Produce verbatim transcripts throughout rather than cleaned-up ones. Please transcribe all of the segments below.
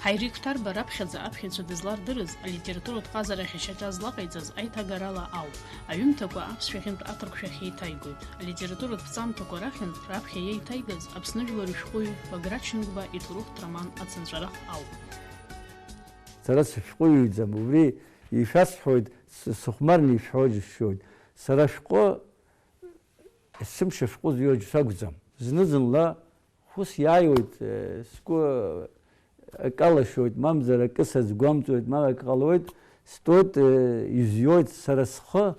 Ҳаири Қәҭарба раԥхьаӡа аԥхьаҩцәа дызлардырыз, алитературатә ҟазарахь ашьаҿа злаҟаиҵаз аиҭагарала ауп. Аҩымҭақәа аԥсшәахьынтә аҭырқәшәахь еиҭаигоит. Алитературатә ԥҵамҭақәа рахьынтә раԥхьа иеиҭаигаз Аԥсны жәлар ишәҟәыҩҩы Баграт Шьынқәба иҭоурыхтә роман Ацынҵәарах ауп. Сара сышәҟәыҩҩӡам, убри ишәасҳәоит, с-, сыхәмарны ишәҳәо џьысшьоит. Сара шәҟәы, есымша шәҟәы зҩуа сакәӡам. Зны-зынла хәыс иааиуеит, э, сгәы акы алашәоит, мамзар акы сазгәамҵуеит, мамзар акы ҟалоит, стәоит, э, изҩуеит, сара схы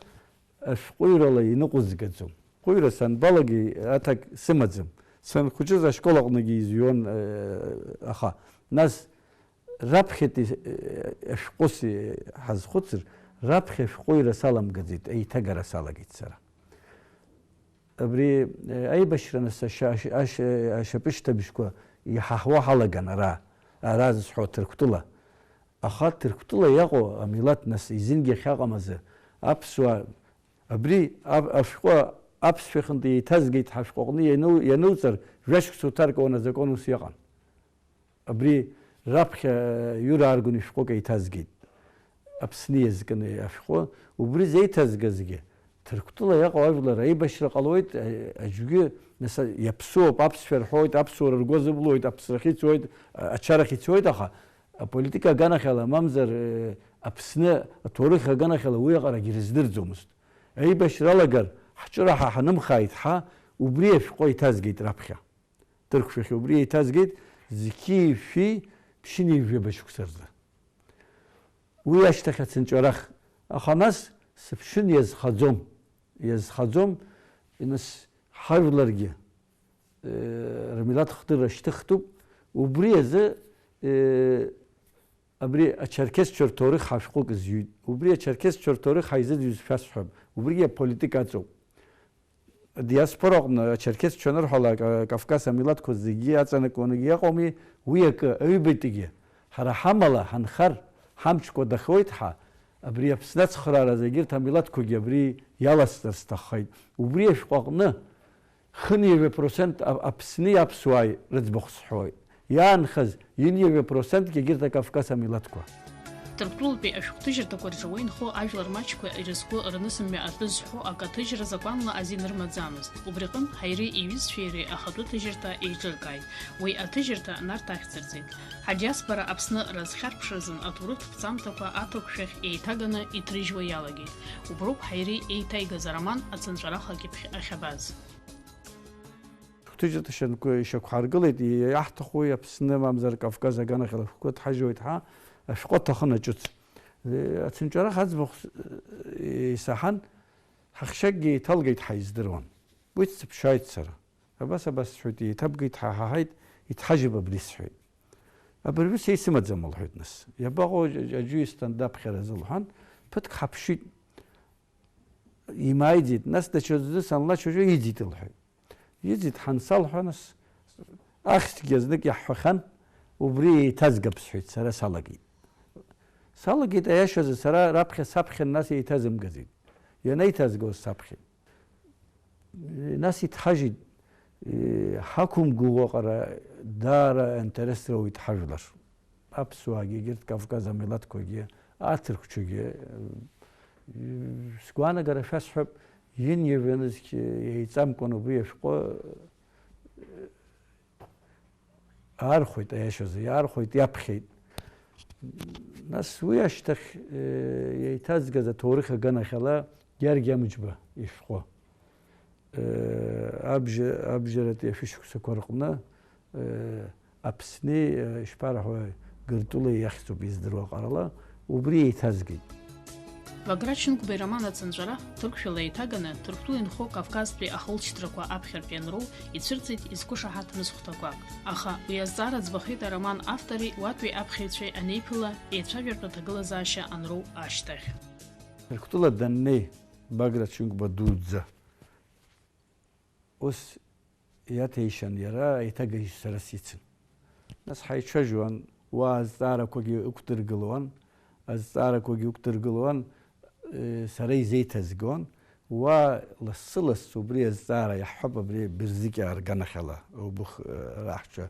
ашәҟәыҩрала иныҟәызгаӡом. Шәҟәыҩра санбалагеи аҭак сымаӡам. Санхәыҷыз ашкол аҟныгьы изҩуан, э, аха. Нас раԥхьатәи, э, ашәҟәыс, э, ҳазхәыцыр, раԥхьа ашәҟәыҩра саламгаӡеит, еиҭагара салагеит сара. Абри, э, аибашьра нас ашьа-, ашьа-, ашьа-, ашьапышьҭыбжьқәа иҳаҳуа ҳалаган ара, ара зысҳәо Ҭырқәтәыла. Аха Ҭырқәтәыла иаҟоу амилаҭ нас изынгьы ахьаҟам азы аԥсуаа, абри ап-, ашәҟәы аԥсшәа хынтә еиҭазгеит ҳәа ашәҟәы аҟны иану-, иануҵар, жәашықәса уҭаркуан азакәан ус иҟан. Абри раԥхьа Иура Аргәын ишәҟәык еиҭазгеит. Аԥсны иазкны ашәҟәы, убри зеиҭазгазгьы, Ҭырқәтәыла иаҟоу ажәлар аибашьра ҟалоит, а-, аӡәгьы, нас, иаԥсуоуп, аԥсшәа рҳәоит, аԥсуара ргәы азыблуеит, аԥсрахь ицоит, а-, ачарахь ицоит, аха аполитика аганахьала, мамзар, э, Аԥсны аҭоурых аганахьала уи аҟарагьы рыздырӡомызт. Аибашьра алагар, ҳҿыраҳа ҳанымхааит ҳа, убри ашәҟәы еиҭазгеит раԥхьа. Ҭырқәшәахьы убри еиҭазгеит, зқьи шәи ԥшьынҩажәаба шықәса рзы. Уи ашьҭахь ацынҵәарах, аха нас сыԥшын иазхаӡом, иазхаӡом, нас ҳажәларгьы, э, рмилаҭ хдырра шьҭыхтәуп, убри азы, э, абри ачерқьесцәа рҭоурых ҳашәҟәык зҩит, убри ачерқьесцәа рҭоурых ҳаизыӡырҩыз шәасҳәап, убригьы аполитика аҵоуп. Адиаспора аҟны ачерқьесцәа анырҳәалак, а, Кавказ амилаҭқәа зегьы аҵанакуанагьы иҟоуми, уи акы, аҩбатәигьы, ҳара ҳамала ҳанхар, ҳамчқәа дахоит ҳа, абри Аԥсны ацхырааразы егьырҭ амилаҭқәагьы абри иаласҵар сҭаххеит. Убри ашәҟәы аҟны хынҩажәа процент а-, Аԥсни аԥсуааи рыӡбахә сҳәоит. Иаанхаз ҩынҩажәа процентгьы егьырҭ акавказ амилаҭқәа. Ҭырқәтәылатәи ашәҟәҭыжьырҭақәа рҿы уа инхо ажәлар маҷқәа ирызку рнысымҩа атәы зҳәо акы аҭыжьра закәанла азин рмаӡамызт. Убри аҟынтә Ҳаири иҩызцәеи иареи ахатәы ҭыжьырҭа еиҿыркааит. Уи аҭыжьырҭа Нарҭ ахьӡырҵеит. Ҳадиаспора Аԥсны разхьарԥшразын аҭоурыхтә ԥҵамҭақәа аҭырқәшәахь еиҭаганы иҭрыжьуа иалагеит. Уброуп Ҳаири еиҭаигаз ароман Ацынҵәарах акьыԥхь ахьабаз. Шәҟәҭыжьырҭа шьанқәа ишьақәҳаргылеит, иаҳҭаху Аԥсны, мамзар Кавказ аганахьала шәгәы ҭҳажьуеит ҳәа ашәҟәы аҭахын аҿыц. Ацынҵәарах аӡбахә исаҳан, ҳахшьакгьы еиҭалгеит ҳаиздыруан. Уи дсыԥшааит сара. Абас, абас сҳәеит, еиҭабгеит, ҳаҳаҳаит, иҭҳажьып абри сҳәеит. Абыржәы са исымаӡам, лҳәеит нас. Иабаҟоу аџьуисҭан даԥхьаразы лҳәан, ԥыҭк ҳаԥшит. Имааиӡеит, нас даҽаӡәы санлачоит, иӡит лҳәеит. Иӡит ҳансалҳәа, нас, ахьӡгьы знык иаҳҳәахьан, убри еиҭазгап сҳәеит, сара салагеит. Салагеит, аиашазы, сара раԥхьа саԥхьан, нас еиҭазымгаӡеит. Ианеиҭазгоз саԥхьеит. Нас иҭҳажьит, ҳақәымгәыӷуа аҟара даара аинтерес роуит ҳажәлар. Аԥсуаагьы, егьырҭ Кавказ амилаҭқәагьы, аҭырқәцәагьы, сгәаанагара шәасҳәап, ҩынҩажәа нызқь еиҵамкәан убри ашәҟәы аархәеит, аиашазы, иаархәеит, иаԥхьеит. Нас уи ашьҭахь, э, еиҭазгаз аҭоурых аганахьала Георги Амҷба ишәҟәы, э, абжьа-, абжьаратәи ашәышықәсақәа рҟны, э, Аԥсни, э, ишԥарҳәои, Гыртәылеи иахьӡуп издыруа ҟарала, убри еиҭазгеит. Баграт Шьынқәба ироман Ацынҵәарах ҭырқәшәала еиҭаганы, Ҭырқәтәыла инхо Кавказтәи ахылҵшьҭрақәа аԥхьартә ианроу, ицәырҵит изқәышаҳаҭым зхәҭақәак. Аха уи азҵаара ӡбахеит ароман автори уатәи аԥхьаҩцәеи анеиԥыла, еицәажәартә аҭагылазаашьа анроу ашьҭахь. Ҭырқәтәыла даннеи, Баграт Шьынқәба дуӡӡа ус иаҭәеишьан иара, аиҭагажь сара сицын. Нас ҳаицәажәон, уа азҵаарақәагьы ықәдыргылон, азҵаарақәагьы ықәдыргылон, э, сара изеиҭазгон, уа лассы-лассы убри азҵаара иаҳҳәап, абри Берзикьаа рганахьала, убых, э, раҳцәа,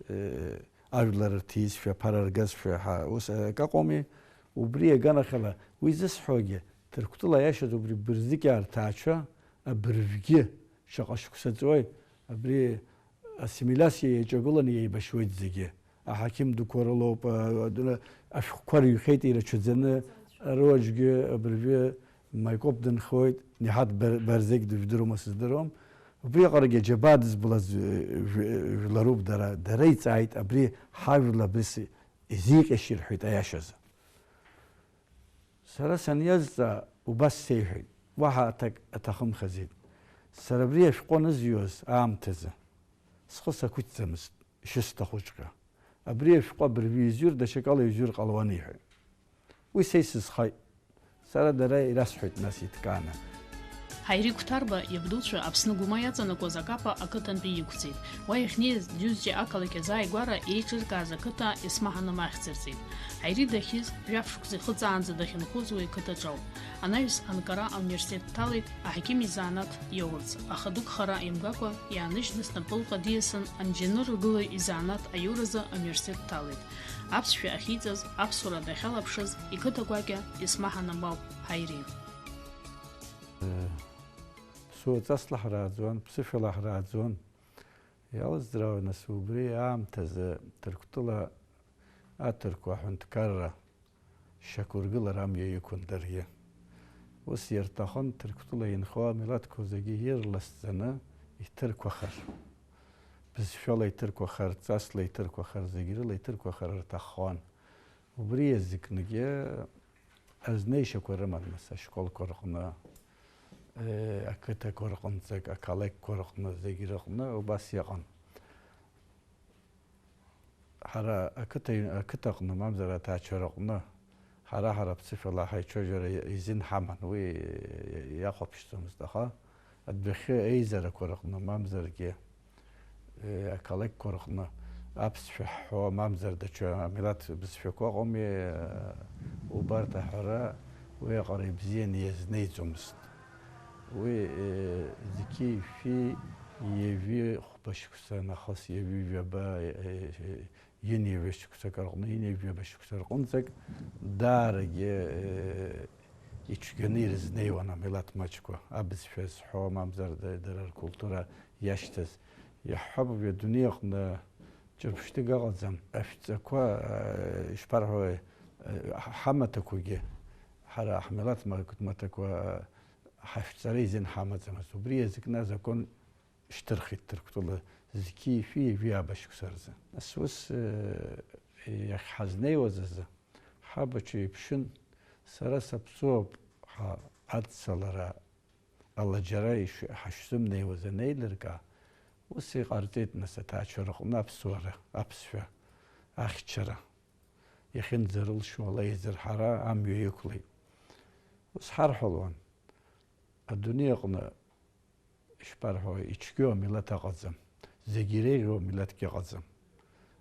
э, Ажәлар рҭиизшәа, аԥара ргазшәа ҳәа ус акы акәыми, убри аганахьала, уи зысҳәогьы, Ҭырқәтәыла аиашаз убри бырзкьаа рҭаацәа абыржәгьы шаҟа шықәса ҵуеи, абри ассимилиациа иаҿагыланы еибашьуеит зегьы. Аҳақьым дуқәа рылоуп, а, адәны ашәҟәқәа рыҩхьеит ирацәаӡаны, аруаџьгьы абыржәы Маикоп дынхоит, Ниҳаҭ Бар-, Барзеқь дыжәдыруама сыздыруам. Убриаҟарагьы аџьабаа дызбылаз, э, жә-, жәларуп дара. Дара иҵааит, абри ҳажәла абри с-, изиҟьашьи рҳәеит аиашазы. Сара саниазҵаа, убас сеиҳәеит, уаҳа аҭак аҭахымхаӡеит. Сара абри ашәҟәы анызҩуаз аамҭазы, схы сақәиҭӡамызт, ишысҭахуҵәҟьа. Абри ашәҟәы абыржәы изҩыр, даҽакала изҩыр ҟалауан, иҳәеит. Уи са исызхеит. Сара дара ирасҳәеит нас иҭкааны. Ҳаири Қәҭарба иабдуцәа Аԥсны Гәыма иаҵанакуаз Акапа ақыҭантәи иқәҵит. Уа иахьнеиз, Џьынџьтәи ақалақь азааигәара еиҿыркааз ақыҭа Есмаҳа Намахь дцарҵеит. Ҳаири дахьиз, жәаф шықәса ихыҵаанӡа дахьынхоз уи ақыҭаҿ ауп. Анаҩс анкара ауниверситет дҭалеит, аҳақьым изанааҭ иоурц, аха дук хара имгакәа иааныжьны снапылҟа диасын, анџьанырргылаҩ изанааҭ аиуразы ауниверситет дҭалеит. Аԥсшәа ахьиҵаз, аԥсуара дахьалаԥшыз, иқыҭа гәакьа Есмаҳа Намахь ауп Ҳаири. Ԥсуа ҵасла ҳрааӡон, ԥсышәала ҳрааӡон. Иалызҵаауеи, нас, убри аамҭазы Ҭырқәтәыла аҭырқәа аҳәынҭқарра шьақәыргылара амҩа иқәын даргьы. Ус иарҭахын Ҭырқәтәыла инхо амилаҭқәа зегьы ирласӡаны иҭырқәахар. Бызшәала иҭырқәахар, ҵасла иҭырқәахар, зегь рыла иҭырқәахар рҭаххон. Убри иазкныгьы азнеишьақәа рыман, нас, ашколқәа рҟны, э, ақыҭақәа рҟынӡагь, ақалақьқәа рҟны, зегь рыҟны убас иҟан. Ҳара ақыҭа, ақыҭаҟны, мамзар аҭаацәараҟны, ҳара-ҳара аԥсышәала ҳаицәажәара изин ҳаман, уи иахәаԥшӡомызт, аха адәахьы еизарақәа рҟны, мамзаргьы, э, ақалақьқәа рҟны аԥсшәа ҳҳәо, мамзар даҽа амилаҭ бызшәақәа ыҟоуми, э, убарҭ аҳәара уиаҟара ибзианы иазнеиӡомызт. Уи, э, зқьи-шәи ҩажәи хәба шықәса нахыс, ҩажәи жәаба, э, э, ҩынҩажәа шықәсак рҟны, ҩынҩажәаба шықәса рҟынӡагь даарагьы, э, ицәгьаны ирызнеиуан амилаҭ маҷқәа, абызшәа зҳәо, мамзар да-, дара ркультура иашьҭаз. Иаҳҳәап, абри адунеи аҟны ҿырԥштәык ыҟаӡам. Ашәҵақәа, э, ишԥарҳәои, э, ҳ-, ҳамаҭақәагьы, ҳара ҳмилаҭ ма-, маҭақәа, э, ҳашәҵара изин ҳамаӡамызт. Убри иазкны азакәан шьҭырхит Ҭырқәтәыла зқьи-шәи ҩажәи ааба шықәса рзы. Нас ус, э, иахьҳазнеиуаз азы, ҳабацәа иԥшын, сара саԥсуоуп ҳәа аццалара ала џьара ишәы-, ҳашәзымнеиуаз анеилыркаа, ус иҟарҵеит, нас, аҭаацәа рҟны аԥсуара, аԥсшәа ахьчара иахьынӡарылшо ала еизырҳара амҩа иқәлеит. Ус ҳарҳәалон, адунеи аҟны ишԥарҳәауеи, ицәгьоу амилаҭ ыҟаӡам, зегь иреиӷьу амилаҭгьы ыҟаӡам.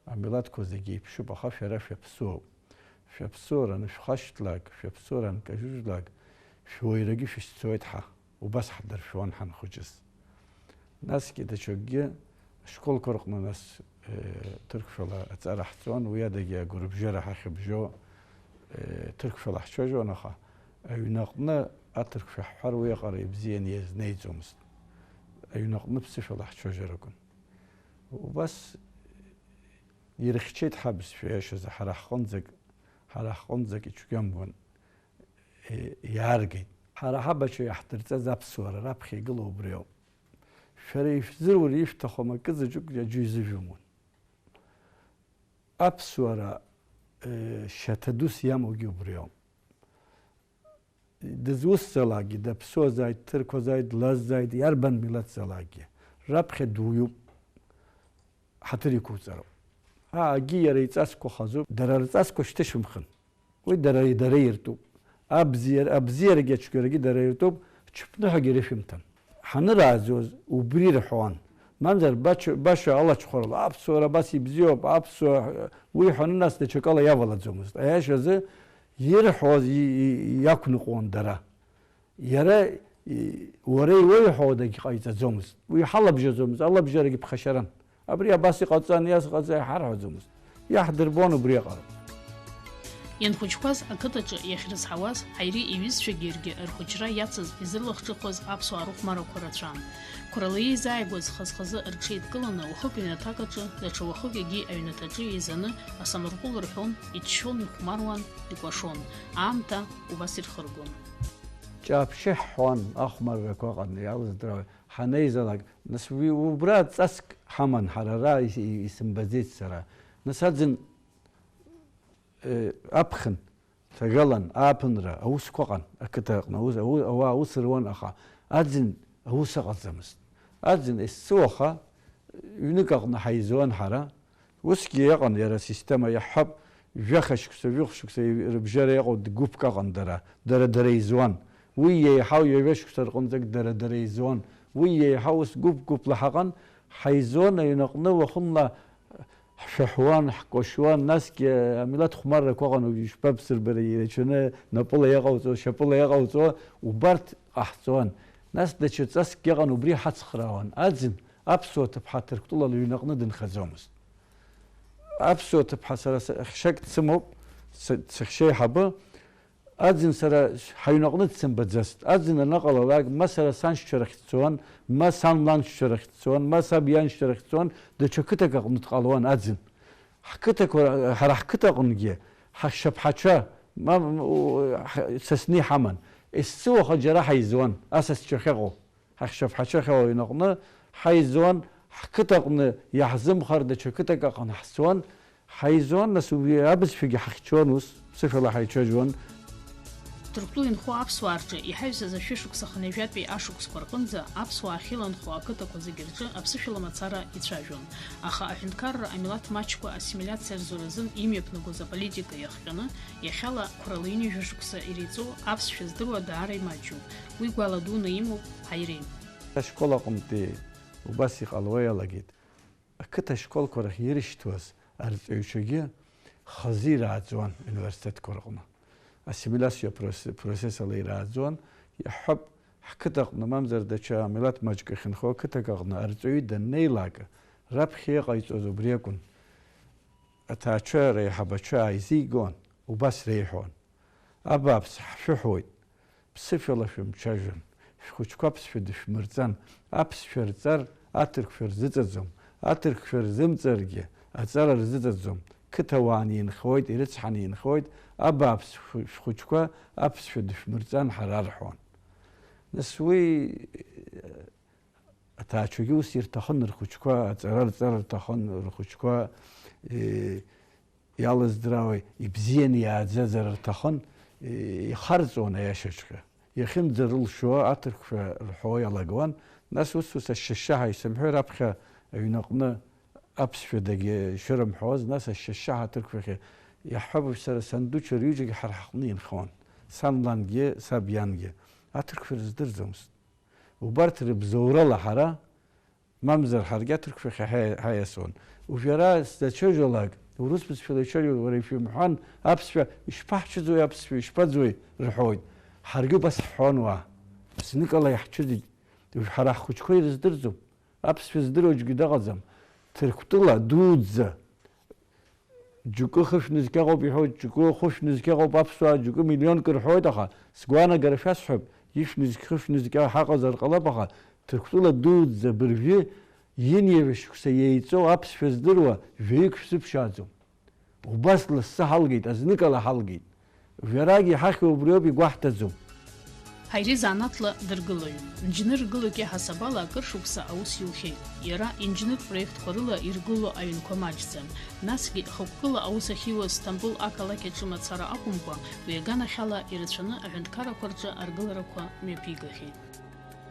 Амилаҭқәа зегь еиԥшуп, аха шәара шәаԥсуоуп. Шәаԥсуара анышәхашҭлак, шәаԥсуара анкажәыжәлак, шәуаҩрагьы шәышьцоит ҳа, убас ҳдыршәуан ҳанхәыҷыз. Насгьы даҽакгьы ашколқәа рҟны нас, э, ҭырқәшәала аҵара ҳҵон, уи адагьы агәырбжьара ҳахьыбжьо, э, ҭырқәшәала ҳцәажәон, аха аҩнаҟны аҭырқәшәа ҳҳәар уиаҟара ибзианы иазнеиӡомызт. Аҩнаҟны ԥсышәала ҳцәажәар акәын. Убас ирыхьчеит ҳабызшәа, иашазы, ҳара ҳҟынӡак, ҳара ҳҟынӡак ицәгьамгон, э, иааргеит. Ҳара ҳабацәа иаҳдырҵаз аԥсуара раԥхьа игылоу убри ауп. Шәара ишәзырур ишәҭахым акы заҵәык аӡәы изыжәымуан. Аԥсуара, э, шьаҭа дус иамоугьы убри ауп. Дызусҭзаалакгьы, даԥсуазааит, дҭырқәазааит, длаззааит, иарбан милаҭзаалакгьы, раԥхьа дуаҩуп, ҳаҭыр иқәуҵароуп. Аагьы иара иҵасқәа хазуп, дара рҵасқәа шьҭышәымхын. Уи дара, дара иртәуп. Абзиар-, абзиарагьы ацәгьарагьы дара иртәуп, ҽыԥныҳәагьы ирышәымҭан. Ҳанырааӡоз убри рҳәон. Мамзар баша, баша алаҽхәарала, аԥсуара абас ибзиоуп, аԥсуа, уи ҳәаны нас даҽакала иавалаӡомызт. Аиашазы ирҳәоз и-, и-, иақәныҟәон дара. Иара, и-, уара иуеиҳәо дагьҟаиҵаӡомызт. Уи ҳалабжьаӡомызт, алабжьарагьы ԥхашьаран. Абри абас иҟаҵан, иас ҟаҵа иҳарҳәаӡомызт. Иаҳдырбон убри аҟара. Ианхәыҷқәаз ақыҭаҿы иахьрызҳауаз, Ҳаири иҩызцәагьы иаргьы рхәыҷра иацыз изырлахҿыхуаз аԥсуаа рыхәмарақәа рацәан. Қәралеи изааигәаз хаз-хазы рҽеидкыланы уахык ҩнаҭак аҿы, даҽа уахык егьи аҩнаҭаҿы еизаны асамарҟәыл рҳәон, иччон, ихәмаруан, икәашон. Аамҭа убас ирхыргон. Ҷаԥшьы ҳҳәон, ахәмаррақәа ыҟан, иалыздыруа ҳанеизалак, нас уи убра ҵаск ҳаман ҳара ара ис-, исымбаӡеит сара. Нас аӡын, э, аԥхын ҭагалан ааԥынра аусқәа ыҟан, ақыҭа аҟны аус, ау-, ауаа аус руан, аха аӡын аус ыҟаӡамызт. Аӡын есцу аха ҩнык аҟны ҳаизуан ҳара. Усгьы иҟан иара асистема, иаҳҳәап, жәаха шықәса, жәохә шықәса рыбжьара иҟоу гәыԥк ыҟан дара, дара-дара еизуан. Уи еиҳау ҩажәа шықәса рҟынӡагь дара-дара еизуан. Уи еиҳау ус гәыԥ-гәыԥла ҳаҟан, ҳаизуан аҩнаҟны уахынла ҳшәаҳәуан, ҳкәашуан, насгьы амилаҭ хәмаррақәа ыҟан, уажә ишԥабсырбари, ирацәаны напыла иҟауҵо, шьапыла иҟауҵо, убарҭ ҟаҳҵон. Нас даҽа ҵаск иҟан, убри ҳацхраауан. Аӡын аԥсуа ҭыԥҳа Ҭырқәтәылала ҩнаҟны дынхаӡомызт. Аԥсуа ҭыԥҳа сара са-, хьшьак дсымоуп, с-, сыхьшьеиҳабы, аӡын сара ҳаҩнаҟны дсымбаӡацт. Аӡын анаҟалалак, ма сара саншьцәа рахь дцон, ма сан ланшьцәа рахь дцон, ма саб ианшьцәа рахь дцон, даҽа қыҭак аҟны дҟалон аӡын. Ҳқыҭақәа, ҳара ҳқыҭаҟынгьы ҳашьаԥҳацәа, ма, м, у, ҳ-, сасны иҳаман. Есцу аха џьара ҳаизуан, асасцәа ахьыҟоу. Ҳахьшьаԥҳацәа ахьыҟоу аҩнаҟны ҳаизуан, ҳқыҭаҟны иаҳзымхар, даҽа қыҭак аҟны ҳцон, ҳаизуан, нас убри абызшәагьы ҳахьчон ус, ԥсышәала ҳаицәажәон. Ҭырқәтәыла инхо аԥсуаа рҿы иҳаҩсыз ашәышықәса хынҩажәатәи ашықәсқәа рҟынӡа аԥсуаа ахьыланхо ақыҭақәа зегьы рҿы аԥсышәала мацара ицәажәон. Аха аҳәынҭқарра амилаҭ маҷқәа ассимилиациа рзуразын имҩаԥнагоз аполитика иахҟьаны, иахьала қәрала ҩынҩажәа шықәса иреиҵоу аԥсшәа здыруа даара имаҷҩуп. Уи гәала дуны имоуп Ҳаири. Ашкол аҟынтәи убас иҟалауа иалагеит. Ақыҭа ашколқәа рахь ирышьҭуаз арҵаҩцәагьы хазы ирааӡуан университетқәа рҟны. Ассимилиациа проц-, процесс ала ирааӡуан, иаҳҳәап, ҳқыҭаҟны, мамзар даҽа милаҭ маҷк ахьынхо ақыҭак аҟны арҵаҩы даннеилак, раԥхьа иҟаиҵоз убри акәын. Аҭаацәа реиҳабацәа ааизигон, убас реиҳәон. Абааԥс, ҳшәыҳәоит, ԥсышәала шәымцәажәан, шәхәыҷқәа аԥсшәа дышәмырҵан, аԥсшәа рҵар аҭырқәшәа рзыҵаӡом, аҭырқәшәа рзымҵаргьы аҵара рзыҵаӡом, қыҭауааны инхоит, ирыцҳаны инхоит, абааԥс, шәхәы-, шәхәыҷқәа аԥсшәа дышәмырҵан ҳара рҳәон. Нас уи Аҭаацәагьы ус ирҭахын рхәыҷқәа, аҵара рҵар рҭахын рхәыҷқәа, е, иалыздыраауа, ибзианы иааӡазар рҭахын, е, ихарҵон аиашаҵәҟьа. Иахьынӡарылшо аҭырқәшәа рҳәо иалагауан, нас ус-ус ашьшьашьаҳа исымҳәеи раԥхьа аҩнаҟны аԥсшәа дагьшырымҳәоз, нас ашьшьашьаҳа аҭырқәшәахьы иаҳҳәап, уажә сара санду рҩыџьагьы ҳара ҳҟны инхауан. Сан лангьы, саб иангьы. Аҭырқәшәа рыздырӡомызт. Убарҭ рыбзоурала ҳара, мамзар ҳаргьы аҭырқәшәахьы ҳаи-, ҳаиасуан. Уажә ара сзацәажәалак, урыс бызшәала ицәажәо, уара ишәымҳәан, аԥсшәа, ишԥаҳцәыӡуеи аԥсшәа, ишԥаӡуеи, рҳәоит. Ҳаргьы убас ҳҳәон уа. Зныкала иаҳцәыӡит. Уажә ҳара ҳхәыҷқәа ирыздырӡом. Аԥсшәа здыруа аӡәгьы дыҟаӡам. Ҭырқәтәыла дуӡӡа. Џьоукы хышә нызқь ыҟоуп иҳәоит, џьоукы хәышә нызқь ыҟоуп аԥсуаа, џьоукы миллионк рҳәоит, аха сгәаанагара шәасҳәап, ишә нызқь, хышә нызқь ҳаҟазар ҟалап, аха Ҭырқәтәыла дуӡӡа абыржәы иниажә шықәса еиҵоу аԥсшәа здыруа жәаҩык шәзыԥшааӡом. Убас лассы ҳалгеит, азныкала ҳалгеит. Жәарагь иҳахьу убриоуп, игәаҳҭаӡом. Ҳаири занааҭла дыргылаҩын. Мчны ргылоит иаҳасабала акыр шықәса аус иухьеит. Иара инженер проектқәа рыла иргыло аҩнқәа маҷӡам. Насгьы хықәкыла аус ахьиуаз Сҭамбыл ақалақь аҿы мацара акәымкәа, уи аганахьала ирацәаны аҳәынҭқаррақәа рҿы аргыларақәа мҩаԥигахьеит.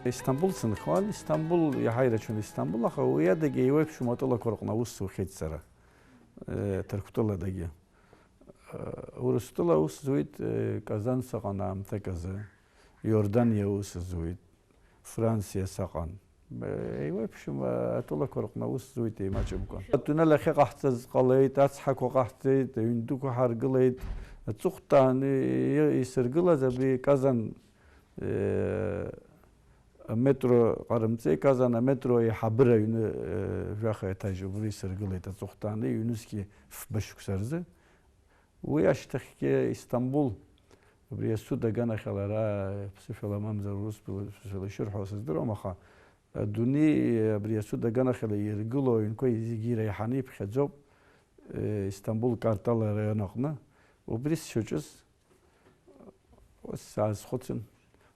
Истамбул сынхауан, Истамбул иаҳа ирацәан Истамбул, аха уи адагьы еиуеиԥшым атәылақәа рҟны аус сухьеит сара, э, Ҭырқәтәыладагьы. Урыстәыла аус зуит, э, Казан саҟан аамҭак азы, Иорданиа аус зуит, Франциа саҟан. Э, еиуеиԥшым, э, атәылақәа рҟны аус зуит еимаҷымкәа. Атунел ахьыҟаҳҵаз ҟалеит, ацҳақәа ҟаҳҵеит, аҩн дуқәа ҳаргылеит. Аҵыхәтәан и-, и-, исыргылаз абри Казан, э, Аметро ҟарымҵеи Казан аметро аиҳабыра аҩны, э, жәаха еҭажь убри исыргылеит аҵыхәтәаны, ҩнызқьи фба шықәса рзы. Уи ашьҭахьгьы Истамбул, абри асуд аганахьала ара ԥсышәала мамзар урыс ԥсышәала ишырҳәо сыздыруам, аха адунеи абри асуд аганахьала иргыло аҩнқәа зегьы иреиҳаны иԥхьаӡоуп, э, Истамбул Картал араион аҟны. Убри сшаҿыз, ус саазхәыцын,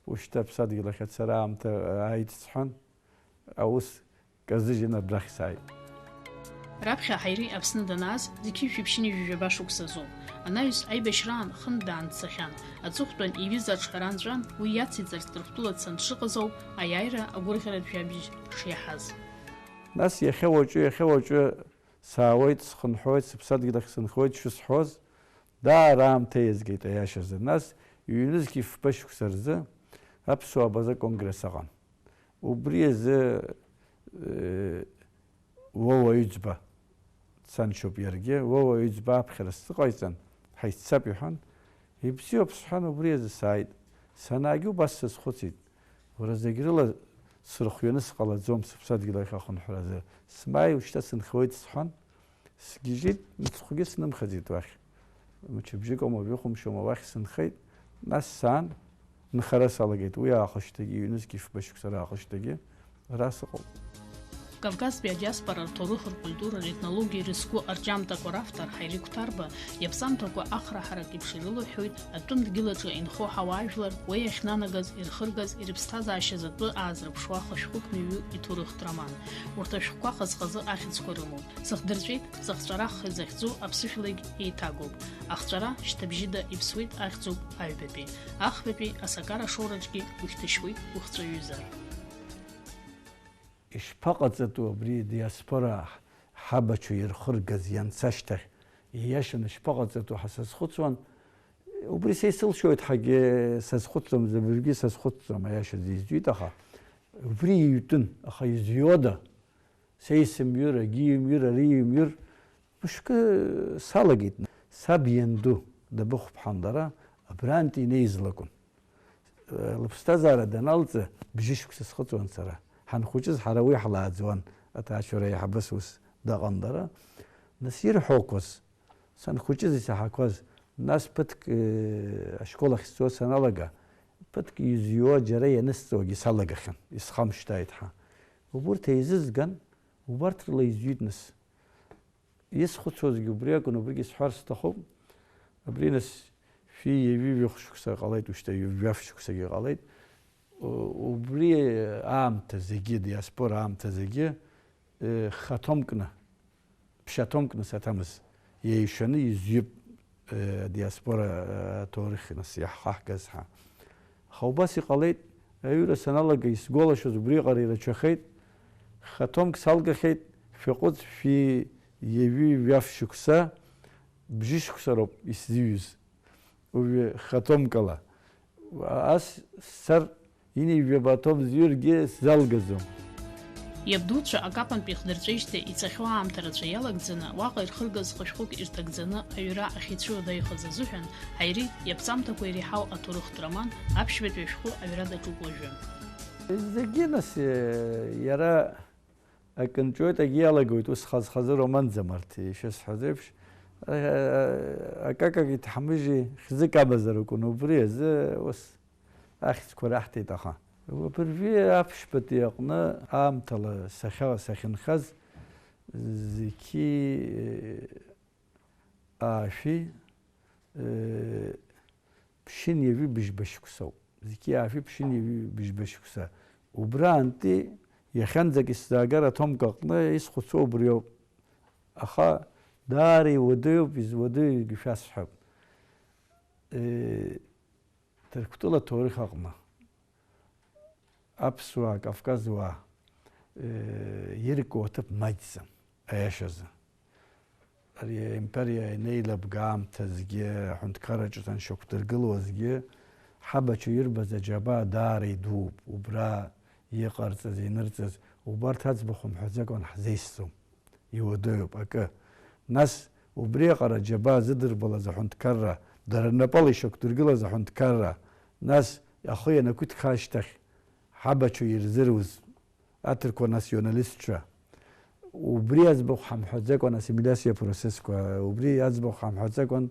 ушьҭа аԥсадгьыл ахь ацара аамҭа ааит сҳәан, аус казыжьын абрахь сааит. Раԥхьа Ҳаири Аԥсны данааз, зқьи жәшәи ԥшьынҩажәи жәаба шықәсазоуп. Анаҩс аибашьраан хынтә даан дцахьан. Аҵыхәтәан иҩыза аҿҳәара нҵәан, уи иациҵарц Ҭырқәтәыла дцан дшыҟаз ауп аиааира агәырӷьаратә жәабжь шиаҳаз. Нас иахьа уаҵәы, иахьа уаҵәы саауеит, схынҳәуеит, сыԥсадгьыл ахь сынхоит шысҳәоз, даара аамҭа иазгеит аиашазы. Нас ҩнызқьи фба шықәса рзы Аԥсуаа Абаза конгресс ыҟан. Убри азы, э, Уа уаҩӡба, саншьоуп иаргьы, уа уаҩӡба аԥхьара сзыҟаиҵан, ҳаиццап иҳәан, ибзиоуп сҳәан, убри азы сааит. Санаагьы убас сазхәыцит, уара зегь рыла сырхианы сҟалаӡом сыԥсадгьыл ахь ахынҳәразы, смааи уажәшьҭа сынхауеит сҳәан, сгьежьит, мыцхәгьы снымхаӡеит уахь. Мчыбжьык аума, жәохә мшоума уахь сынхеит, нас саан, нхара салагеит, уи аахышьҭагьы, ҩнызқьи фба шықәса раахышьҭагьы, ара сыҟоуп. Кавказтәи адиаспора рҭоурых, ркультура, ретнологиа ирызку арҿиамҭақәа равтор Ҳаири Қәҭарба иаԥҵамҭақәа ахра ҳарак еиԥш ирылаҳәоит атәым дгьылаҿы инхо ҳауаажәлар, уа иахьнанагаз, ирхыргаз, ирыԥсҭазаашьаз атәы аазырԥшуа хышәҟәык ҩҩы иҭоурыхтә роман. Урҭ ашәҟәқәа хаз-хазы ахьӡқәа рымоуп. Сыхдырҵәеит, сыхҵәараххеит захьӡу аԥсышәалагь еиҭагоуп. Ахҵәара шьҭыбжьыда иԥсуеит, ахьӡуп аҩбатәи. Ахԥатәи асакара ашоураҿгьы ухьҭышьуеит ухҵәаҩызар. Ишԥаҟаҵатәу абри диаспора ҳабацәа ирхыргаз ианца ашьҭахь, ииашаны ишԥаҟаҵатәу ҳәа сазхәыцуан. Убри са исылшоит ҳәагьы сазхәыцӡом, зыбжьгьы сазхәыцӡом, аиашазы изҩит, аха убри иҩтәын, аха изҩуада? Са исымҩыр, агьи имҩыр, ари имҩыр, мышкы салагеит. Саб ианду дабыхәԥҳан лара, абрантә инеиз лакәын. Лыԥсҭазаара даналҵы, бжьышықәса схыҵуан сара. Ҳанхәыҷыз ҳара уи ҳлааӡуан, аҭаацәара аиҳабыс ус даҟан лара. Нас ирҳәақәоз, санхәыҷыз исаҳақәаз, нас ԥыҭк, э, ашкол ахь сцо саналага, ԥыҭк изҩуа џьара ианысҵогьы салагахьан, исхамышҭааит ҳәа. Убырҭ еизызган, убарҭ рыла изҩит нас. Исхәыцуазгьы убри акәын, убригьы сҳәар сҭахуп. Абри нас шәи ҩажәи жәохә шықәса ҟалеит, ушьҭа ҩажәи жәаф шықәсагьы ҟалеит. У-, убри аамҭа зегьы, диаспора аамҭа зегьы, э, хаҭомкны, ԥшьаҭомкны саҭамыз, еишаны изҩып, э, диаспора, э, аҭоурых нас иаҳхаҳгаз ҳәа. Аха убас иҟалеит, аҩра саналага исгәалашәоз убриаҟара ирацәахеит, хаҭомк салгахьеит, шәаҟәыҵ, шәи ҩажәи жәаф шықәса, бжьышықәса роуп исзыҩыз, уажәы хаҭомкала. Ас сцар, ҩынҩажәаба аҭоуп зҩыргьы сзалгаӡом. Иабдуцәа акапантәи ихдырҵәеижьҭеи иҵахьоу аамҭа рацәа иалагӡаны, уаҟа ирхыргаз хышәҟәык ирҭагӡаны аҩра ахьицәыуадаҩхаз азыҳәан, Ҳаири иаԥҵамҭақәа иреиҳау аҭоурыхтә роман аԥшьбатәи ашәҟәы аҩра даҿуп уажәы. Зегьы нас, э, иара акы нҵәоит, акгьы иалагоит, ус хаз-хазы романӡам арҭ, ишысҳәаз еиԥш. Э, акакагьы ҭҳамыжьи хьӡык амазар акәын, убри азы ус ахьӡқәа раҳҭеит, аха. Абыржәы аԥшьбатәи аҟны аамҭала сахьа-, сахьынхаз зқьи, э, аашәи, э, ԥшьынҩажәи быжьба шықәсоуп. Зқьи аашәи ԥшьынҩажәи быжьба шықәса. Убраантәи иахьанӡагь исзаагар аҭомк аҟны исхәыцуа убриоуп. Аха даара иуадаҩуп, изуадаҩугьы шәасҳәап. Э, Ҭырқәтәыла аҭоурых аҟны аԥсуаа, кавказуаа, э, ирку аҭыԥ маҷӡам, аиашазы. Ари аимпериа ианеилабга аамҭазгьы, аҳәынҭқарраҿы саншьақәдыргылозгьы, ҳабацәа ирбаз аџьабаа даара идууп. Убра иҟарҵаз, инырҵаз, убарҭ аӡбахә мҳәаӡакәан ҳзеисӡом. Иуадаҩуп акы. Нас убриаҟара аџьабаа зыдырбалаз аҳәынҭқарра, дара рнапала ишьақәдыргылаз аҳәынҭқарра, нас ахы ианақәиҭха ашьҭахь, ҳабацәа ирзыруз аҭырқәа националистцәа, убри аӡбахә ҳамҳәаӡакәан, ассимилиациа процессқәа, убри аӡбахә ҳамҳәаӡакәан,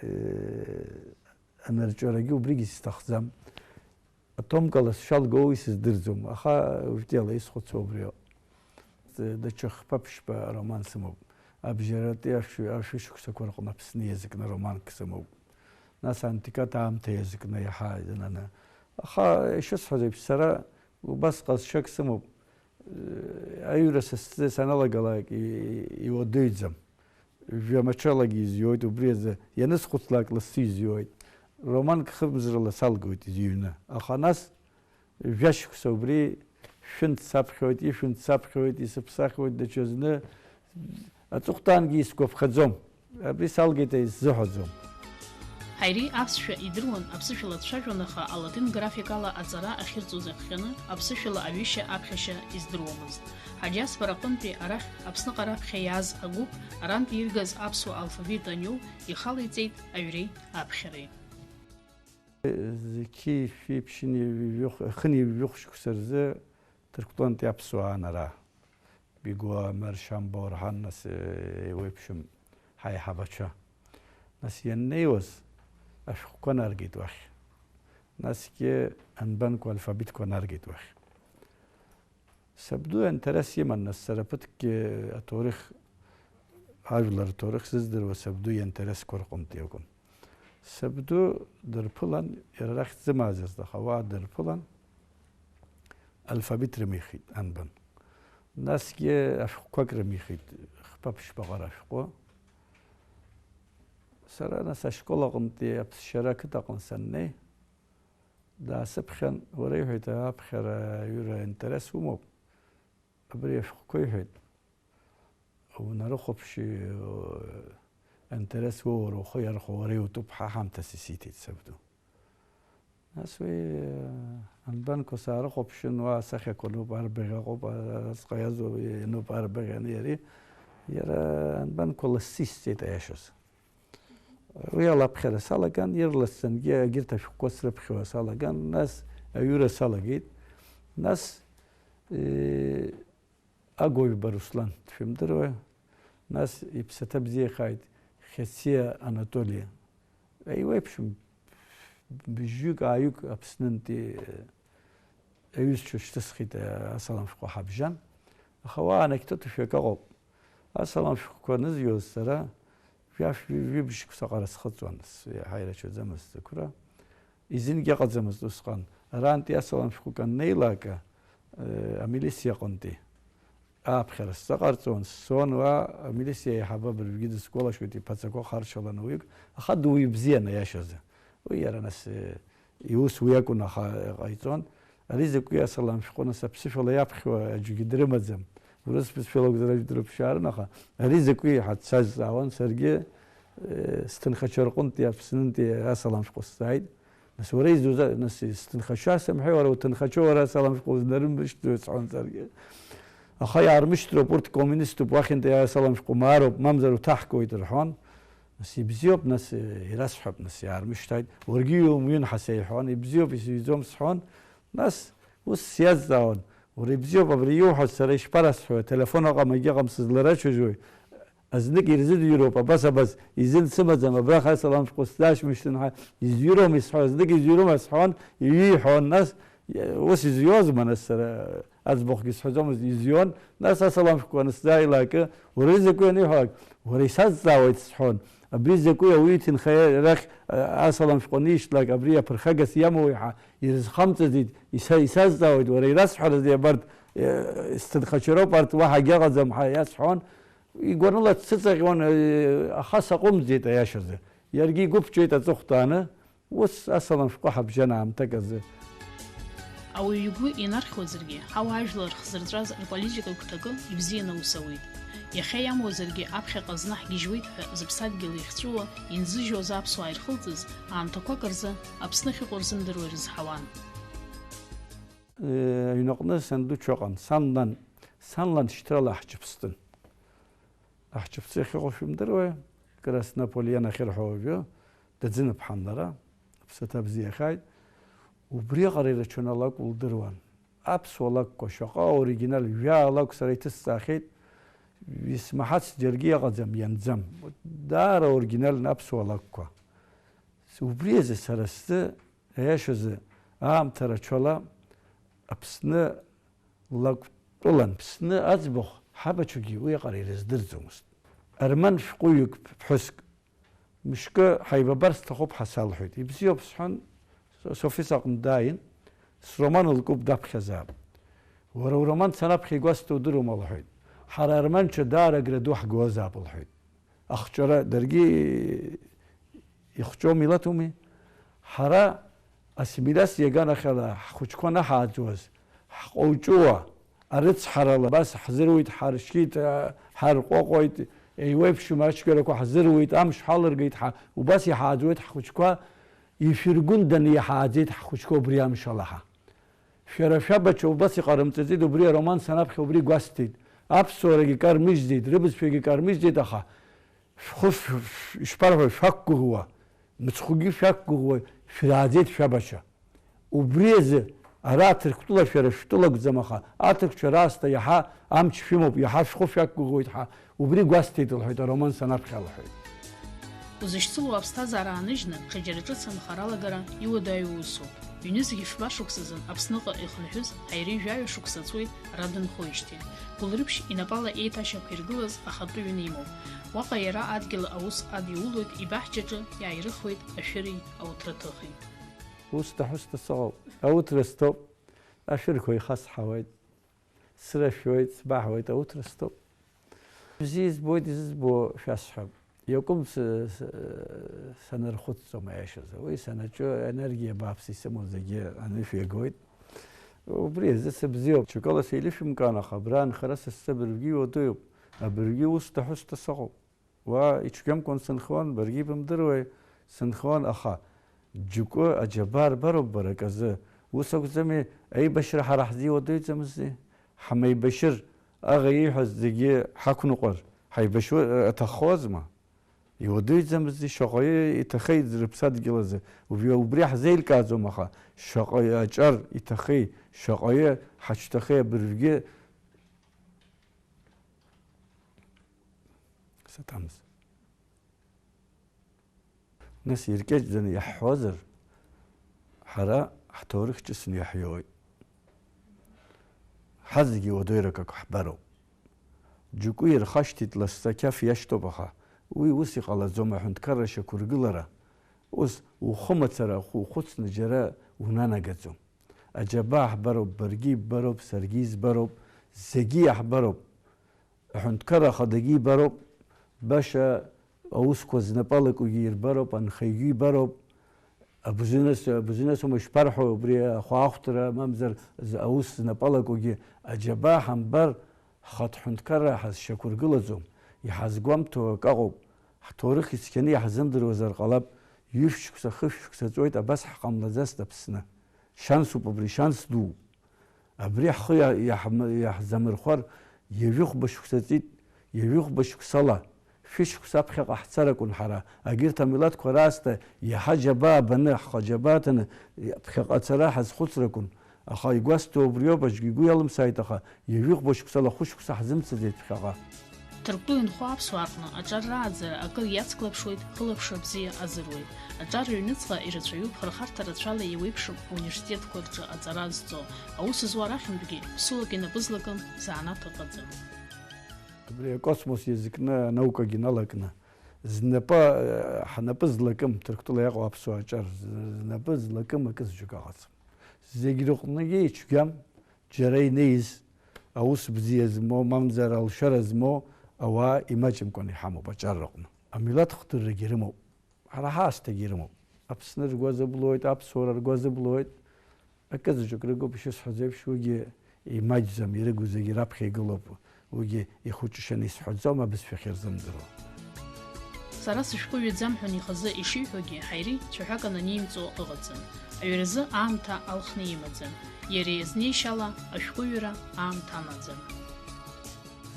э, анырҵәарагьы убригьы сҭахӡам. Атомкала сшалгоу исыздырӡом, аха уртиала исхәыцуа убриоуп. Даҽа хԥа-ԥшьба ароман сымоуп. Абжьаратәи ашәи-, ашәышықәсақәа рҟны Аԥсны иазкны романк сымоуп. Нас антикатә аамҭа иазкны иаҳа иананы. Аха, ишысҳәаз еиԥш, сара убас ҟазшьак сымоуп. Аҩра са сзы саналагалак и-, и-, иуадаҩӡам. Жәамаҽалагьы изиоит, убри азы ианысхәыцлак лассы изиоит. Романк хымзрала салгоит изыҩны. Аха нас жәашықәса убри шәынтә саԥхьоит, ишәынтә саԥхьоит, исыԥсахуеит даҽазны. Аҵыхәтәангьы исгәаԥхаӡом. Абри салгеит ҳәа исзыҳәаӡом. Ҳаири аԥсшәа идыруан, аԥсышәала дцәажәон, аха алатин графикала аҵара ахьырҵоз иахҟьаны, аԥсышәала аҩышьа аԥхьашьа издыруамызт. Адиаспора аҟынтәи арахь Аԥсныҟа раԥхьа иааз агәыԥ, арантәи иргаз аԥсуа алфавит аниоу, ихала иҵеит аҩреи аԥхьареи. Зқьи шәи ԥшьыни ҩажәи хә-, хыни ҩажәи хә шықәса рзы Ҭырқәтәантәи аԥсуаа аан ара. Бигуа, Омер, Шамба, Орҳан, нас, э, еиуеиԥшым ҳаиҳабацәа. Нас ианнеиуаз, ашәҟәқәа наргеит уахь. Насгьы анбанқәа алфавитқәа наргеит уахь. Сабду аинтерес иман, нас сара ԥыҭкгьы аҭоурых, ажәлар рҭоурых зыздыруа сабду иинтересқәа рҟынтә иакәын. Сабду дырԥылан, иара арахь дзымаазарц, аха уа дырԥылан, алфавит рымихит анбан. Насгьы ашәҟәқәак рымихит, хԥа-ԥшьба ҟара ашәҟәы. Сара нас ашкол аҟынтәи аԥсшьара ақыҭаҟны саннеи, даасыԥхьан, уара, иҳәеит, аԥхьара аҩыра интерес умоуп. Абри ашәҟәқәа, иҳәеит, унарыхәаԥши, интерес уоур, ухы иархәо уара иутәуп, ҳа ҳамҭас исиҭеит сабду. Нас уи, э, анбанқәа саарыхәаԥшын, уа асахьақәа ануп, арбаӷь аҟоуп, а-, аразҟы иазу иануп, арбаӷь ани ари. Иара анбанқәа лассы исҵеит, аиашаз. Уи ала аԥхьара салаган, ирласӡангьы егьырҭ ашәҟәқәа срыԥхьауа салаган, нас аҩыра салагеит. Нас, э, Агәаҩба Руслан, дшәымдыруеи? Нас иԥсаҭа бзиахааит Хьациа Анатоли. Еиуеиԥшым, бжьҩык, ааҩык Аԥснынтәи аҩызцәа шьҭысхит, асалам шәҟәы ҳабжьан. Аха уа анекдот шәҩык ыҟоуп. Асалам шәҟәқәа анызҩуаз сара, Жәаф-, жәибжь шықәса аҟара схыҵуан, с-, иаҳа ирацәаӡамызт зықәра. Изингьы ыҟаӡамызт усҟан. Арантәи асалам шәҟәык аннеилак, э, амилициа аҟынтәи ааԥхьара сзаҟарҵон, сцон уа, амилициа аиҳабы абыржәгьы дысгәалашәоит, иԥаҵақәа харшаланы уаҩык, аха дуаҩы бзиан, аиашазы. Уи иара нас, э, Иус уи акәын, аха ҟаиҵон. Ари закәи асалам шәҟәы, нас, аԥсышәала иаԥхьо аӡәгьы дрымаӡам. Урыс бызшәала акәзар аӡә дрыԥшаарын, аха ари закәи ҳәа дсазҵаауан, саргьы, э, сҭынхацәа рҟынтәи Аԥснынтәи асалам шәҟәы сзааит. Нас уара изуз-, нас, сҭынхацәа сымҳәеи, уара уҭынхацәа, уара асалам шәҟәы узнарымышьҭӡои, сҳәон саргьы. Аха иаармышьҭроуп, урҭ коммуниступ, уахьынтәи асалам шәҟәы маароуп, мамзар уҭаҳгоит рҳәон. Нас ибзиоуп, нас, э, ирасҳәап, нас иаармышьҭааит. Уаргьы иумҩын ҳәа сеиҳәон, ибзиоуп, исыҩӡом сҳәон. Нас ус сиазҵаауан, уара ибзиоуп, абри иуҳәаз сара ишԥарасҳәои, ателефон ыҟам, егьыҟам, сызларацәажәои? Азнык ирзыӡырҩроуп, абас, абас, изын сымаӡам, абраҟа асалам шәҟәы сзаашьмышьҭын ҳәа изҩыром исҳәо, азнык изҩырым ҳәа сҳәон, иҩы иҳәон, нас, э, ус изҩуазма, нас сара? Аӡбахәгьы сҳәаӡомызт, изҩуан, нас асалам шәҟәқәа анысзааилак, уара изакәи аниҳәалак, уара исазҵаауеит сҳәон, абри закәи ауаҩы иҭынхаҩы рахь, а, асалам шәҟәы анишьҭлак, абри аԥырхагас иамоуи ҳәа ирызхамҵаӡеит, иса-, исазҵаауеит, уара ирасҳәарызеи абарҭ, э, сҭынхацәа роуп арҭ, уаҳа агьыҟаӡам ҳәа иасҳәон, игәаныла дсыҵаҟьон, э, аха саҟәымҵӡеит аиашазы. Иаргьы игәы ԥҵәеит аҵыхәтәаны, Ус асалам шәҟәы ҳабжьан аамҭак азы. Ауаҩы игәы инархьуазаргьы, ҳауаажәлар хзырҵәаз рполитика гәҭакы ибзианы аус ауеит. Иахьа иамуазаргьы аԥхьаҟа зны ҳгьежьуеит ҳәа зыԥсадгьыл иахьҵәыуо инзыжьуаз аԥсуаа ирхылҵыз аамҭақәак рзы Аԥсны ахьыҟоу рзымдыруа ирызҳауан. Э, аҩнаҟны санду дшыҟан, сан лан, сан лан шьҭрала ҳчыԥстәын. Аҳчыԥцы ахьыҟоу шәымдыруеи? Краснополь ианахьырҳәо уажәы, даӡыныԥҳан лара, аԥсаҭа бзиахааит. Убриаҟара ирацәаны алакә лдыруан. аԥсуа лакәқәа, шаҟа аоригинал, жәаа лакә сара иҭысҵаахьеит, исмаҳац џьаргьы иҟаӡам, ианӡам. Даара оригинальны аԥсуа лакәқәа. Убри азы сара сзы, аиашазы, аамҭа рацәала Аԥсны лакәтәылан, Ԥсны аӡбахә ҳабацәагьы уиаҟара ирыздырӡомызт. Арман шәҟәыҩҩык ԥҳәыск, мышкы ҳаибабар сҭахуп ҳәа салҳәеит. Ибзиоуп, сҳәан, Софис аҟны дааин, сроман лкуп, даԥхьазаап. Уара уроман санаԥхьа игәасҭо удыруама, лҳәеит. Ҳара арманцәа даара агра ду ҳгозаап, лҳәеит. Ахҿара даргьы ихҿоу милаҭуми? Ҳара ассимилиациа иаганахьала ҳхәыҷқәа анаҳааӡуаз, ҳҟоуҷыуа, арыцҳарала абас ҳзыруит, ҳаршьит, ҳарҟәыҟәит, еиуеиԥшым ацәгьарақәа ҳзыруит, амш ҳалыргеит ҳәа, убас иҳааӡуеит ҳхәыҷқәа, ишәыргәынданы иҳааӡеит ҳхәыҷқәа убри амш ала ҳа. Шәара шәабацәа убас иҟарымҵаӡеит, убри ароман санаԥхьа убри гәасҭеит. Аԥсуарагьы кармыжьӡеит, рыбызшәагьы кармыжьӡеит, аха шәхәы шә-, шә-, ишԥарҳәо, шәақәгәыӷуа, мыцхәгьы шәақәгәыӷуа шәрааӡеит шәабацәа. Убри азы ара Ҭырқәтәыла шәара шәтәыла акәӡам, аха аҭырқәцәа раасҭа иаҳа амч шәымоуп, иаҳа шәхәы шәақәгәыӷуеит ҳәа убри гәасҭеит, лҳәеит, ароман санаԥхьа, лҳәеит. Узышьцылоу аԥсҭазаара ааныжьны, ҽаџьара ҿыц анхара алагара иуадаҩу усуп. Ҩнызқь жәба шықәсазын Аԥсныҟа ихынҳәыз Ҳаири жәаҩа шықәса ҵуеит ара дынхоижьҭеи. Гәылрыԥшь инапала еиҭашьақәиргылаз ахатәы ҩны имоуп. Уаҟа иара адгьыл аус адиулоит, ибаҳчаҿы иааирыхуеит ашәыри ауҭраҭыхи. Ус даҳәысҭа сыҟоуп, ауҭра сҭоуп, ашәырқәа ихасҳауеит. Срашәоит, сбаҳуеит, ауҭра стәоуп. Бзиа избоит, изызбо шәасҳәап. Иакәым с-, с-, санархәыцӡом аиашазы. Уи санаҿу аенергиа бааԥс исымоу зегьы анышә иагоит. Убри азы сыбзиоуп. Ҽакала сеилышәымкаан, аха абра анхара сассы абыржәгьы иуадаҩуп. Абыржәгьы ус даҳәысҭа сыҟоуп. Уа ицәгьамкәан сынхауан, баргьы ибымдыруеи, сынхауан, аха џьоукы аџьабаа рбароуп бара аказы. Ус акәӡами, аибашьра ҳара ҳзы иуадаҩӡамыззи? Ҳамеибашьыр, аӷа ииҳәаз зегьы ҳақәныҟәар, ҳаибашьуа, э, аҭаххозма? Иуадаҩӡамыззи, шаҟаҩы иҭахеит рыԥсадгьыл азы? Убри, убри ҳзеилкааӡом, аха шаҟаҩы аҿар иҭахеи, шаҟаҩы ҳацәҭахеи абыржәгьы? Саҭамыз. Нас иркьаҿӡаны иаҳҳәозар, ҳара ҳҭоурых ҿыцны иаҳҩоит. Ҳазегьы уадаҩрак акы ҳбароуп. Џьоукы ирхашҭит лассы ақьаф иашьҭоуп, аха уи ус иҟалаӡом, аҳәынҭқарра шьақәыргылара. Ус ухы мацара ухәыцны џьара унанагаӡом. Аџьабаа ҳбароуп, баргьы иббароуп, саргьы избароуп, зегьы иаҳбароуп. Аҳәынҭқарра ахадагьы ибароуп, баша аусқәа знапы алакугьы ирбароуп, анхаҩгьы ибароуп. Абызиныс, абызиныс ума ишԥарҳәо, убри ахәаахәҭра, мамзар з-, аус знапы алакугьы аџьабаа ҳамбар, ҳхатә ҳәынҭқарра ҳазшьақәыргылаӡом, иҳазгәамҭо акы ыҟоуп, ҳҭоурых ицқьаны иаҳзымдыруазар ҟалап, ҩышықәса, хышықәса ҵуеит, абас ҳҟамлаӡацт Аԥсны. Шьансуп убри, шьанс дууп. Абри ҳхы иа-, иаҳм-, иаҳзамырхәар, ҩажәихәба шықәса ҵит, ҩажәихәба шықәсала, шәышықәса аԥхьаҟа ҳцар акәын ҳара, агьырҭ амилаҭқәа раасҭа иаҳа џьабаа баны, ҳхы аџьабаа ҭаны, ԥхьаҟа ацара ҳазхәыцыр акәын. Аха игәасҭо убриоуп, аӡәгьы игәы иалымсааит, аха ҩажәихәба шықәсала хәышықәса ҳзымцаӡеит ԥхьаҟа. Ҭырқәтәыла инхо аԥсуаа рҟны аҿар рааӡара акыр иацклаԥшуеит, хылаԥшра бзиа азыруеит. Аҿар рыҩныҵҟа ирацәаҩуп хырхарҭа рацәала еиуеиԥшым ауниверситетқәа рҿы аҵара зҵо, аус зуа рахьынтәгьы ԥсуак инапы злакым заанаҭ ыҟаӡам. Абри акосмос иазкны анаукагьы налакны, знапы, э, ҳнапы злакым, Ҭырқәтәыла иҟоу аԥсуа аҿар з-, знапы злакым акы зџьыка ыҟаӡам. Зегь рыҟныгьы ицәгьам, џьара инеиз, аус бзиа змоу, мамзар алшара змоу ауаа имаҷымкәан иҳамоуп аҿар рыҟны. Амилаҭ хдыррагьы рымоуп, ҳара ҳаасҭагьы ирымоуп. Аԥсны ргәы азыблуеит, аԥсуара ргәы азыблуеит. Акы заҵәык рыгуп ишысҳәаз еиԥш, уигьы имаҷӡам, ирыгу зегьы раԥхьа игылоуп. Уигьы ихәыҷышьаны исҳәаӡом, абызшәахь ирзымдыруа. Сара сышәҟәыҩҩӡам ҳәа ихазы ишиҳәогьы, Ҳаири цәаҳәак ананимҵо ыҟаӡам. Аҩразы аамҭа алхны имаӡам. Иара иазнеишьала ашәҟәыҩҩра аамҭа анаӡам.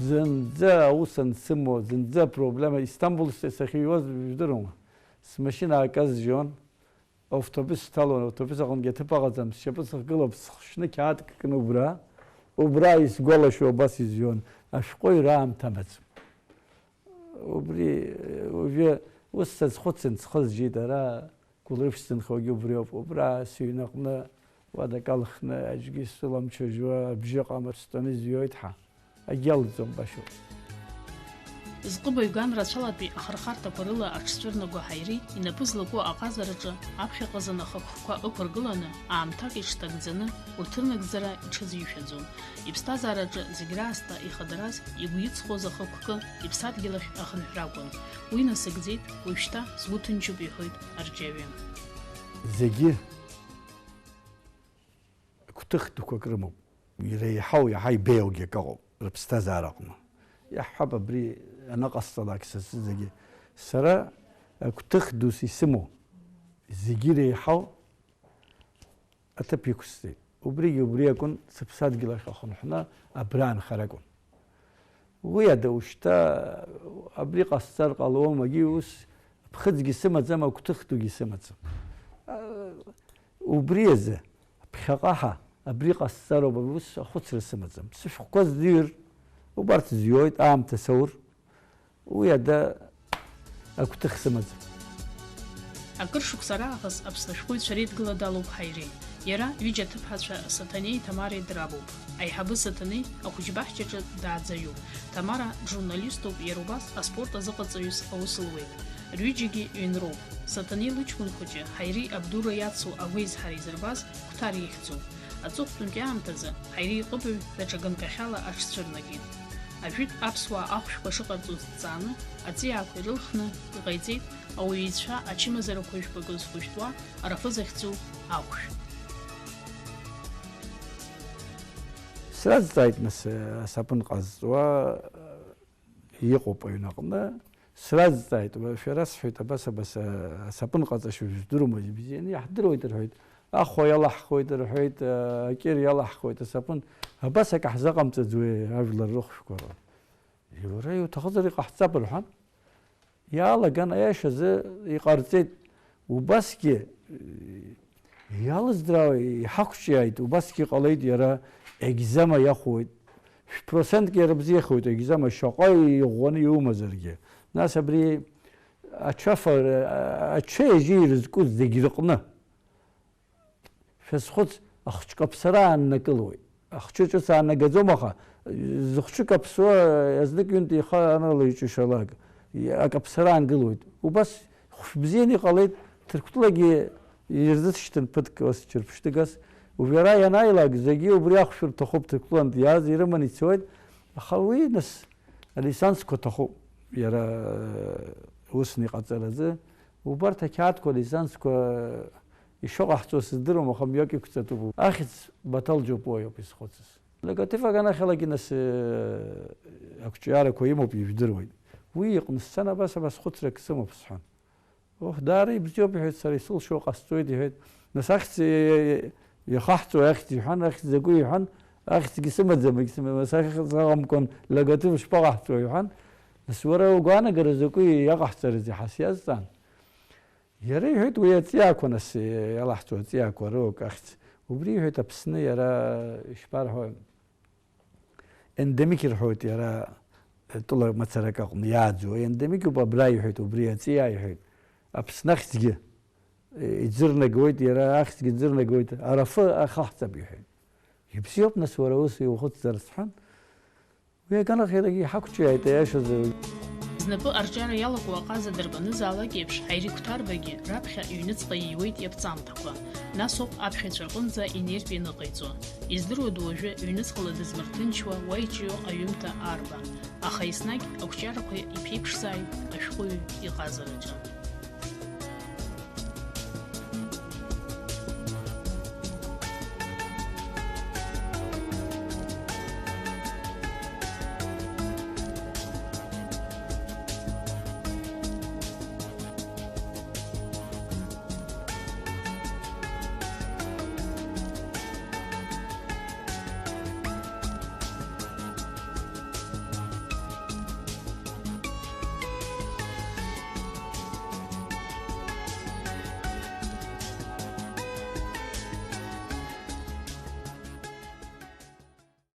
Зынӡа аус ансымоу, зынӡа апроблема, Истамбул сахьыҩуаз, ижәдыруама? Смашьына ааказжьон, Автобус сҭалон, автобус аҟынгьы аҭыԥ аҟаӡам, сшьапы сыхгылоуп, схшьны қьаадк кны убра. Убра исгәалашәо абас изҩуан, ашәҟәыҩҩра аамҭа амаӡам. Убри, уажәы ус сазхәыцын, схы зжьеит, ара Гәылрыԥшь сзынхогьы убриоуп. Убра сыҩнаҟны уадак алхны, аӡәгьы сыламҽыжәуа абжьы ҟамлар стәаны изҩуеит ҳәа. Агьалҵуам башоуп. Зҟыбаҩ ган рацәалатәи ахырхарҭақәа рыла аҽцәырнаго Ҳаири инапы злаку аҟазараҿы аԥхьаҟа занахыхқәа ықәыргыланы, аамҭак иҽҭагӡаны, урҭ рнагӡара иҽазишәаӡом. Иԥсҭазаараҿы зегь раасҭа ихадараз, игәы иҵхоз ахықәкы иԥсадгьыл ахь ахынҳәра акәын. Уи насыгӡеит, уажәшьҭа сгәы ҭынчуп, иҳәоит арҿиаҩы. Зегьы гәҭыхтәқәак рымоуп. Иреиҳау, иаҳа ибеиоугьы акы ыҟоуп рыԥсҭазаара аҟны. Иаҳҳәап, абри аныҟасҵалак са сзынгьы. Сара агәҭыха дус исымоу зегьы иреиҳау аҭыԥ иқәсҵеит. Убригьы убри акәын, сыԥсадгьыл ахь ахынҳәны абра анхара акәын. Уи ада ушьҭа абри ҟасҵар ҟалома, егьи ус ԥхыӡгьы сымаӡам, агәҭыха дугьы сымаӡам. Убри азы, ԥхьаҟа ҳа, абри ҟасҵароуп, ус ахәыцра сымаӡам. Сышәҟәқәа зҩыр, убарҭ зҩуеит, аамҭа саур, уи ада агәҭыха сымаӡам. Акыр шықәса раахыс Аԥсны ашәҟәыҩҩцәа реидгыла далоуп Ҳаири. Иара ҩыџьа аҭыԥҳацәа Саҭанеи Ҭамареи дырабуп. Аиҳабы Саҭанеи ахәыҷбаҳчаҿы дааӡаҩуп. Ҭамара джурналиступ, иара убас аспорт азыҟаҵаҩыс аус луеит. Рҩыџьагьы ҩынроуп. Саҭанеи лыҷкәын хәыҷы Ҳаири Абдура иацу агәеизҳара изырбаз Қәҭар ихьӡуп. Аҵыхәтәантәи аамҭазы Ҳаири иҟыбаҩ даҽа ганкахьала аҽцәырнагеит. Ажәытә аԥсуаа ахәшәқәа шыҟарҵоз дҵааны, аҵиаақәа ирылхны иҟаиҵеит ауаҩы ицәа ачымазарақәа жәпакы зхәышәтәуа арафы захьӡу ахәшә. Сразҵааит, нас, асапын ҟазҵуа, иҟоуп аҩны аҟны. Сразҵааит, уа, шәара, сҳәеит, абас, абас, а, асапын ҟаҵашьа жәдырума, бзианы иаҳдыруеит, рҳәеит. Ахәа иалаҳхуеит, рҳәеит, а, акьыр иалаҳхуеит асапын. Абас акы ҳзыҟамҵаӡуеи, ажәлар рыхәшәқәа? Уара иуҭахызар иҟаҳҵап, рҳәан. Иаалаган, аиашазы иҟарҵеит. Убасгьы, иалыздраа иҳақәҿиааит, убасгьы иҟалеит, иара екзема иахәоит. Шә-процентк иара бзиахоит, екзема шаҟа иӷәӷәаны иумазаргьы. Нас абри ачафа, ачаи ажьи ирызкуз зегь рыҟны. Шәазхәыц, ахәыҷы каԥсара ааннакылоит. Ахәыҷы ҿыц аанагаӡом, аха зыхәыҷы каԥсуа, знык-ҩынтә ихы анала иҿышалак, акаԥсара аангылоит. Убас хәшәбзианы иҟалеит, Ҭырқәтәылагьы ирзысшьҭын ԥыҭк ус ҽырԥшьҭыгас. Уажәы ара ианааилак, зегьы убри ахәшә рҭахуп, Ҭырқәтәылантә иааз ирыманы ицоит. Аха уи, нас, алессанцқәа ҭахуп, иара, э, усны иҟаҵаразы. Убарҭ ақьаадқәа, алессанцқәа ишыҟаҳҵо сыздыруам, аха мҩак иқәҵатәуп. Ахьӡ Баҭал Џьопуа иоуп изхәыцыз. Логотив аганахьалагьы, нас, э, ақәҿиарақәа имоуп, ижәдыруеит. Уи иҟны сцена абас, абас хәыцрак сымоуп, сҳәан. Оҳ, даара ибзиоуп, иҳәеит, сара исылшо ҟасҵоит, иҳәеит. Нас ахьӡ, э, э, иахаҳҵо ахьӡ, иҳәан, ахьӡ закәи, иҳәан, ахьӡгьы сымаӡам, егьсымам, нас ахьӡ саҟамкәан логотив шԥаҟаҳҵо, иҳәан. Нас уара угәаанагара закәи иаҟаҳҵарызеи ҳәа сиазҵаан. Иара иҳәеит, уи аҵиаақәа, нас, иалаҳҵо аҵиаақәа роук ахьӡ. Убри иҳәеит, Аԥсны иара, ишԥарҳәо, ендемик ирҳәоит иара, тәыла мацарак аҟны иааӡоу. Ендемик ауп абра, иҳәеит, убри аҵиаа, иҳәеит. Аԥсны ахьӡгьы, иӡырнагоит, иара ахьӡгьы ӡырнагоит, арафы ахаҳҵап, иҳәеит. Ибзиоуп, нас, уара ус иухәыцзар, сҳәан. Уи аганахьалагьы иҳақәҿиааит, аиашазы. Знапы арҿиара иалаго аҟаза дарбанызаалак еиԥш, Ҳаири Қәҭарбагьы раԥхьа иҩныҵҟа ииуеит иаԥҵамҭақәа, нас ауп аԥхьаҩцәа рҟынӡа инертә ианыҟаиҵо. Издыруада уажәы ҩныҵҟала дызмырҭынчуа уа иҿио аҩымҭа арбан, аха еснагь ақәҿиарақәа иԥеиԥшзааит ашәҟәыҩҩы иҟазараҿы.